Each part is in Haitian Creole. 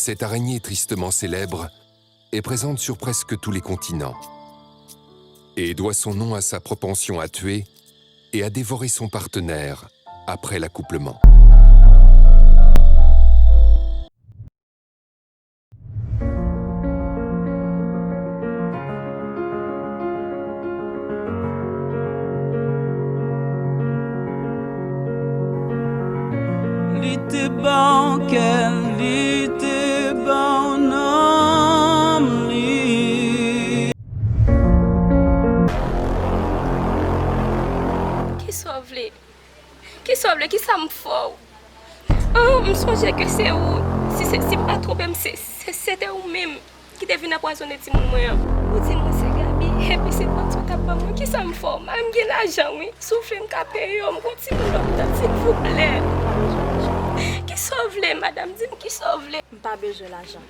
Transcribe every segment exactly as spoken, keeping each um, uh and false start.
Cette araignée tristement célèbre est présente sur presque tous les continents et doit son nom à sa propension à tuer et à dévorer son partenaire après l'accouplement. Li te ba w kè l, li te ba w nanm li. Kisa w vle? Kisa w vle? Kisa m fè w? Ah, m sonje ke se ou, si se, si m pa twonpe m, se, se, se te ou menm ki te vin anpwazonnen timoun mwen an. Ou di mwen se Gaby, epi se pòt ou t ap ban mwen. Kisa m fè w? Mari m gen lajan, wi. Si w vle, m ka peye w, m gon timoun lopital, silvouplè. Kisa w vle, madanm? Di m kisa w vle. M pa bezwen lajan.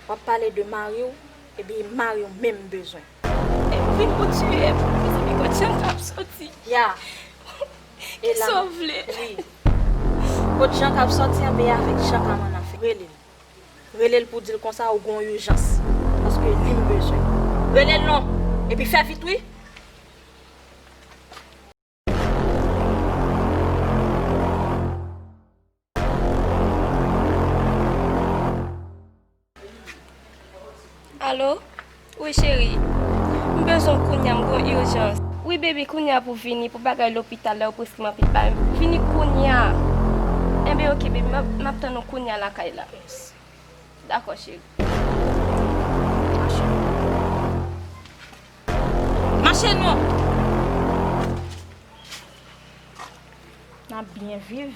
W ap pale de mari w, epi mari w menm m bezwen. E ou vin pou tiye m, mezanmi, kot Janka ap soti? Ya. Kisa w vle? Wi. Kot Janka ap soti an, ben avèk Janka m annafè. Rele l. Rele l pou di l konsa ou gon ijans. Paske li m bezwen. Rele l non. Epi fè vit wi. Alo? Wi, cheri. M bezwen w kounya, m gon ijans. Wi, baby, kounya pou vini, pou bagay lopital la, yo preskri m anpil bagay. Vini kounya. Enben, oke, baby, m ap, m ap tann ou kounya lakay la. Dakò, cheri. Mache. Mache non! N ap byen viv.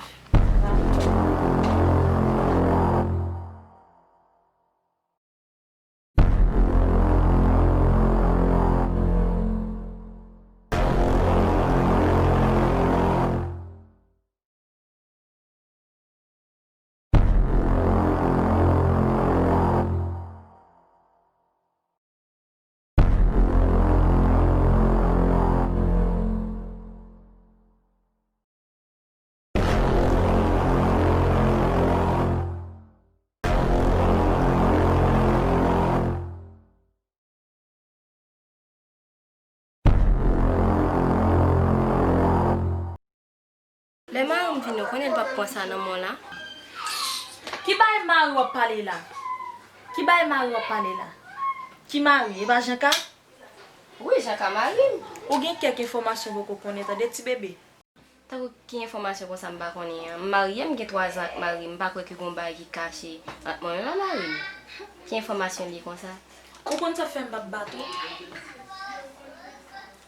Lè mari m vini, ou konnen l p ap pran sa nan men w la. Ki bagay mari w ap pale la? Ki bagay mari w ap pale la? Ki mari? E pa Janka? Wi, Janka mari m. Ou gen kèk enfòmasyon w poko konnen, tande, ti bebe. Tankou ki enfòmasyon konsa m pa konnen an? M marye, m gen twa zan ak mari m, m pa kwè ke gon bagay ki kache ant mwen menm ak mari m. Ki enfòmasyon l ye konsa? Ou konn sa k fè m p ap bat ou?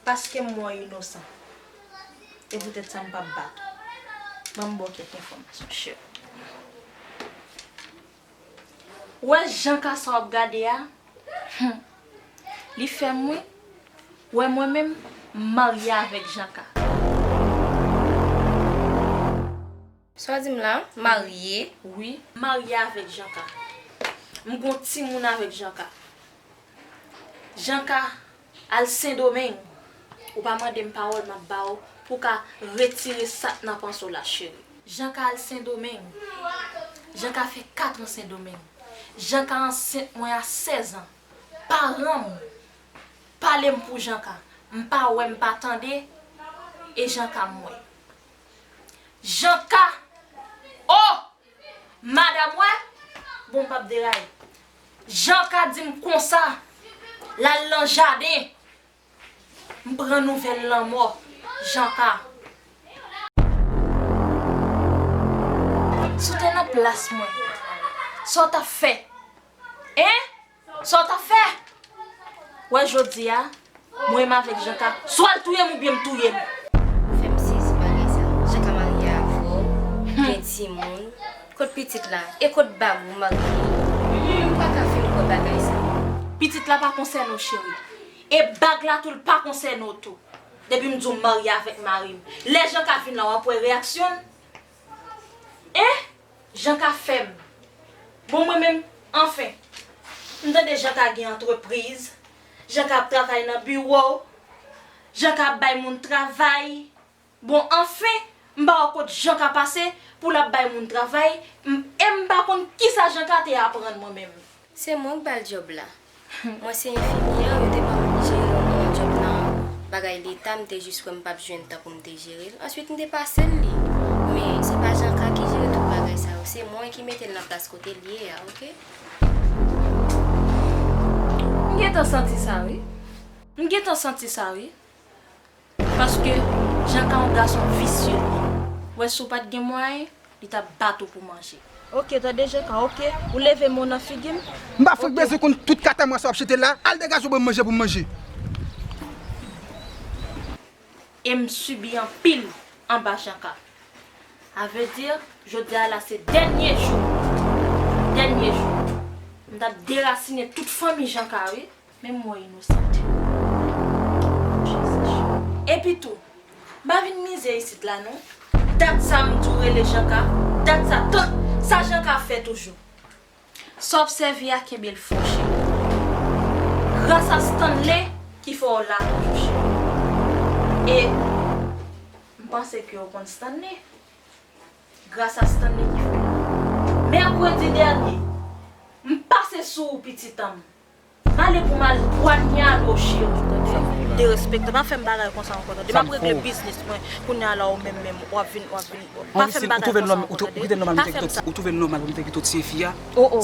Paske m wè w inosan. E poutèt sa m p ap bat ou. Ban m ba w kèk enfòmasyon, cheri. Ou wè Janka sa w ap gade a? Hum. Li fè m, wi. Ou wè mwen menm, m marye avèk Janka. Sa w di m la? Marye? Wi, m marye avèk Janka. M gon timoun avèk Janka. Janka al Sendomeng. Ou pa mande m pawòl, m ap ba w pou w ka retire sa k nan panse w la, cheri. Janka al Sendomeng. Janka fè kat an Sendomeng. Janka ansent mwen a sèz an. Paran m pale m pou Janka. M pa wè, m pa tande. E Janka m wè. Janka! Oh! Madanm wè? Bon, m p ap deraye. Janka di m konsa, l al nan jaden. M pran nouvèl lanmò Janka. Si w te nan plas mwen, sa w t ap fè? Hein? Sa w t ap fè? Wè jodi a, mwen menm avèk Janka, swa l touye m oubyen m touye l. Ou fè m sezi bagay sa. Janka marye avè w, gen timoun. Kot pitit la? E kot bag ou marye? Mwen menm m pa ka fin kwè bagay sa. Pitit la pa konsène w, cheri. E bag la tou, l pa konsène w tou. Depi m di w m marye avèk mari m. Lè Janka vin la, w ap wè reyaksyon l. Hein? Janka fè m. Bon, mwen menm, anfen. M tande Janka gen antrepriz. Janka ap travay nan biwo. Janka ap bay moun travay. Bon, anfen, M pa wè kot Janka pase pou l ap bay moun travay, m, e m pa konn kisa Janka te aprann mwen menm. Se mwen k ba l djòb la. Mwen se enfimyè, yo te ban m jere yon djòb nan bagay leta, m te jis wè m p ap jwenn tan pou m te jere l. Answit, m te pase l li. Men, se pa Janka ki jere tout bagay sa yo, se mwen ki mete l nan plas kote l ye a, oke? M gentan santi sa, wi. M gentan santi sa, wi. Paske Janka yon gason visye li ye. Wè si w pa t gen mwayen, li t ap bat ou pou manje. Oke, tande Janka, oke. Ou leve men w nan figi m. M pa fout bezwen konn tout katramwa sa w ap chante la. Al degaje w ban m manje pou m manje. E m sibi anpil anba Janka. A vre di, jodi a la se dènye jou. Dènye jou. M t ap derasinen tout fanmi Janka, wi. Men m wè inosant. Epi tou, m pa vin mize isit la non. Dat sa m di w rele Janka, dat sa, tout sa Janka fè toujou. Sa w ap sèvi a, kenbe l fò, cheri. Gras a Stanley ki fè w la toujou, cheri. E m panse ke w konn Stanley. Gras a Stanley ki fè w la. Mèkredi dènye, m pase sou ou, pitit an m. M ale pou m al pwanyale w, cheri, tande? Derespektan, pa fè m bagay konsa ankò, tande? M ap regle biznis mwen. Kounye a la, ou menm menm, w ap vin, w ap vin. Pa fè m bagay konsa ankò, tande? Ou twouve l nòmal pou m te kite w tiye fi a?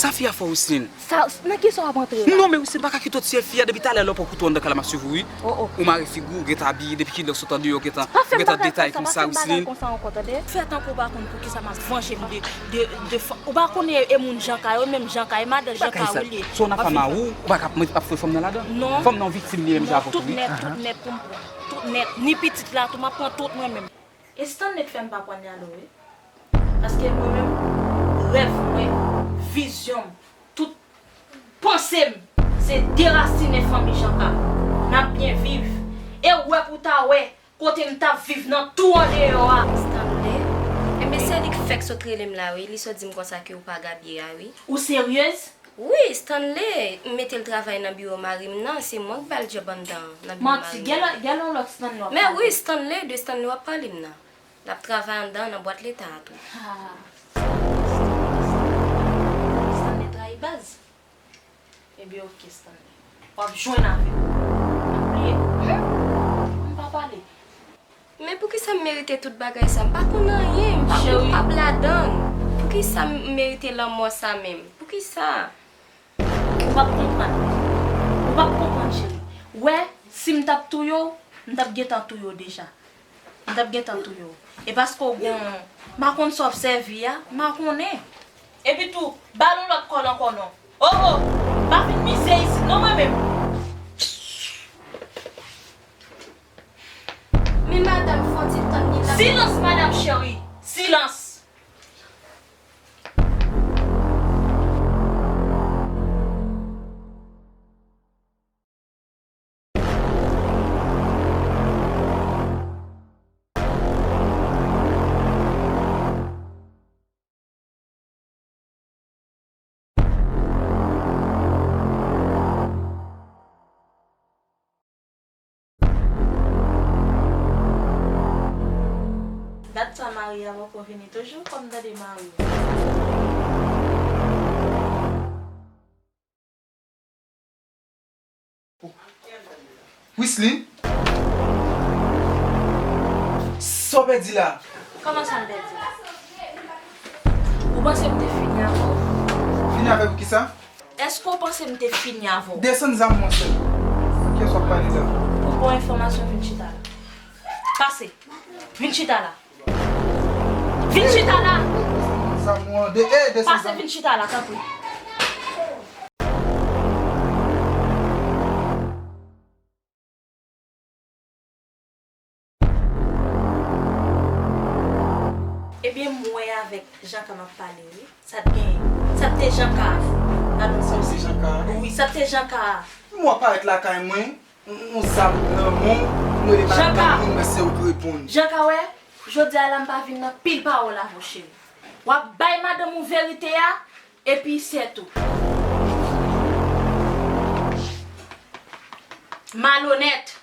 Sa fi a fè w, Wislin? Sa, nan kisa w ap antre la? Non, men Wislin, pa ka kite w tiye fi a. Depi talè lè w pran kouto anndan kay la, m ap swiv ou, wi. Ou mare figi w, ou gentan abiye, depi kilè w sot andeyò, ou gentan detay konsa, Wislin? Fè tankou w pa konn poukisa m ap vanje m de, de, de fanm. Ou pa konnen e moun Janka yo, menm Janka, e madan Janka yo li ye. Si w nan fanm a ou, ou pa ka ap foure fanm nan ladan. Non. Fanm nan yon viktim li menm jan avèk ou, wi. Tout nèt, tout nèt pou m pran. Tout nèt. Ni pitit la tou, m ap pran tout mwen menm. E Stanley k fè m pa pwanyale w, wi. Paske mwen menm, rèv mwen, vizyon m, tout panse m, se derasinen fanmi Janka. N ap byen viv. E w wè pou w ta wè kote m t ap viv nan twou andeyò a. Stanley? Enben, se li k fèk sot rele m la, wi. Li sot di m konsa ke ou pa Gabie a, wi. Ou seryez? Wi, Stanley, m mete l travay nan biwo mari m nan, se mwen k ba l djòb anndan nan biwo mari m nan. Manti, gen lòt, gen yon lòt Stanley w ap pale. Men wi, Stanley, de Stanley w ap pale m nan. L ap travay anndan nan bwat leta a tou. Ha. Stanley trayi baz. Ebyen, oke, Stanley. W ap jwenn avè m. M ap bliye. Humm! M pa pale. Men poukisa m merite tout bagay sa? M pa konn anyen. M pa konn pap ladan l. Poukisa m merite lanmò sa menm? Poukisa? Ou p ap konprann. Ou p ap konprann, cheri. Ou wè, si m t ap touye w, m t ap gentan touye w deja. M t ap gentan touye w. E paske w gon, m pa konn sa w ap sèvi a, m pa konnen. Epi tou, ba l yon lòt kòl ankò non. Oh, oh, pa vin mize isit non mwen menm. Men madanm, fò ti tann li la. Silans, madanm cheri. Silans. Dat sa mari a poko vini toujou, kòm tande mari w. Wisley? Sa w pèdi la? Kòman sa m pèdi? Ou panse m te fini avè w? Fini avè w kisa? Èske w panse m te fini avè w? Desann zam mwen sèl. Kiyès w ap pale la? Pou bon enfòmasyon, vin chita la. Pase. Vin chita la. Vin chita la. Desann zam mwen. De, eh, desann zam. Pase vin chita la, tanpri. Ebyen, m wè avèk Janka m ap pale, wi. Sa t genyen? Sa t te Janka a. Sa t te Janka a? Wi, sa t te Janka a. M wè parèt lakay mwen, yon, yon zam nan men w, m rele madanm moun, men se ou ki reponn. Janka, wè, jodi a la, m pa vin nan pil pawòl avè w, cheri. W ap bay madanm ou verite a, epi sètou. Malonèt.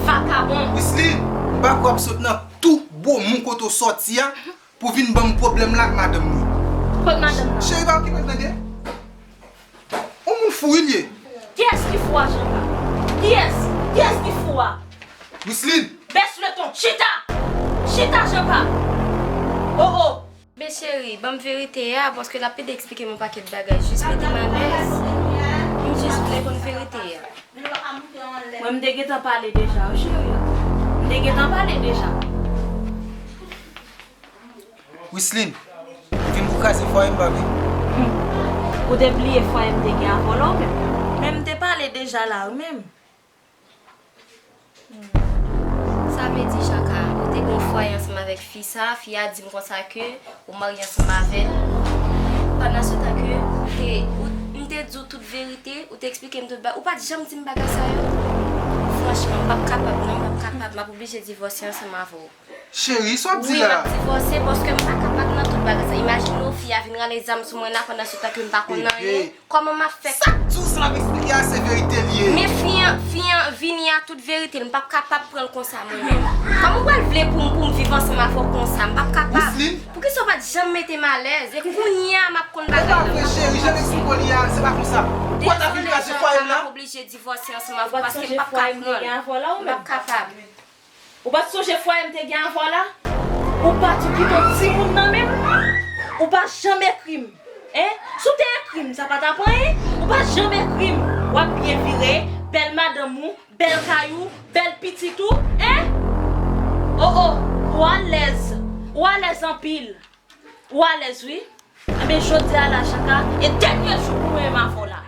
Vakabon. Wisley, m pa kwè w ap sot nan tou Gwo moun kote w sòti a pou vin ban m pwoblèm la ak madanm mwen. Kot madanm nan? Cheri, pa okipe l, tande? On moun fou wi l ye. Kiyès ki fou a, Jean-Paul? Kiyès? Kiyès ki fou a? Wislin! Bès le ton! Chita! Chita, Jean-Paul! Oh, oh! Men cheri, ban m verite a, paske l ap pede eksplike m yon pakèt bagay, jis mete m alèz. M jis vle konn verite a. Mwen, m te gentan pale deja, wi, cheri. M te gentan pale deja. Wislin, ou vin pou kraze fwaye m, pa vre? Ou te bliye fwaye m te gen avè w la, ou menm? Men m te pale deja la, ou menm. Sa vle di, Jean-Paul, ou te gen yon fwaye ansanm avèk fi sa, fi a di m konsa ke ou marye ansanm avè l. Pandan se tan ke ou te, ou, m te di w tout verite, ou te eksplike m tout bagay, ou pa t janm di m bagay sa yo. Franchman, m p ap kapab, non, m p ap kapab, m ap oblije divòse ansanm avè w. Cheri, sa w ap di la? Wi, m ap divòse paske m pa kapab nan tout bagay sa. Imajine w, fi a vin rale zam sou mwen la pandan se tan ke m pa konn anyen. Kòman m ap fè? Sa k di w sa l ap eksplike a se verite l ye. Men fi an, fi an vini a tout verite l, m p ap kapab pran l konsa mwen menm. Kòman w pral vle pou m, pou m viv ansanm avè w konsa? M p ap kapab. Wislin? Poukisa w pa t janm mete m alèz? E kounye a m ap konn bagay la. E pa vre cheri, jan m eksplike w li a, se pa konsa. Ou pa ta vin kraze fwaye m la? Dezole, Jean-Paul, m ap oblije divòse ansanm avè w paske m p ap ka pran l. M p ap kapab. Ou pa t sonje fwaye m te gen avè w la? Ou pa t okipe yon timoun nan menm? Ou pa janm ekri m, en? Si w te ekri m, sa pa t ap anyen. Ou pa janm ekri m. W ap byen vire, bèl madanm ou, bèl kay ou, bèl pitit ou, en? Oh, oh, ou alèz. Ou alèz anpil. Ou alèz, wi. Enben, jodi a la, Jean-Paul, e dènye jou pou mwen menm avè w la.